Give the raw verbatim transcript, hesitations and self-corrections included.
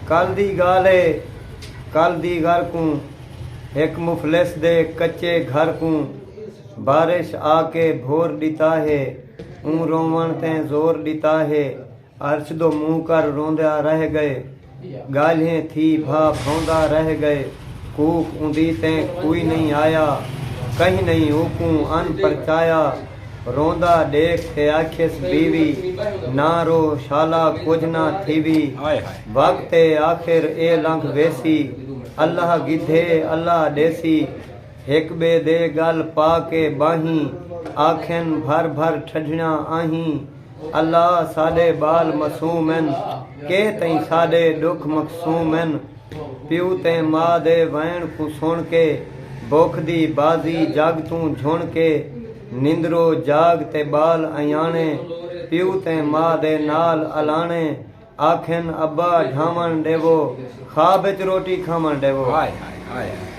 کل دی ڳالھ ہے، کل دی گھر کوں، ہک مفلس دے کچے گھر کوں، بارش آ کے بھور ݙتا ہے، اوں رووݨ تیں زور ݙتا ہے۔ عرش دو منہ کر روندا رہ ڳئے، ڳالھیں تھی بھا بھوندا رہ ڳئے، کوک اوندی تیں کوئی نہیں آیا، کہیں نہیں اوکوں ان پرچایا۔ روندا ݙیکھ تے آکھیس بیوی، نہ رو شالا کجھ نہ تھیوی، ہائے ہائے۔ وقت تے آخر اے لنگھ ویسی، اللہ گھدے اللہ ݙیسی۔ ہک ٻئے دے ڳل پا کے ٻاہیں، آکھن بھر بھر ٹھڈیاں آہیں، اللہ ساݙے ٻال معصوم ہن، کیہ تئیں ساݙے ݙکھ مقسوم ہن۔ پیو تے ماء دے ویݨ کوں سݨ کے، بکھ دی بازی جڳ توں جھݨ کے، نندرو جاڳ تے ٻال ایاݨے، پیو تے ماء دے نال الاݨے، آکھن ابا ڈھاوݨ ݙیوو، خواب اچ روٹی کھاوݨ ݙیوو۔ ہائے ہائے ہائے۔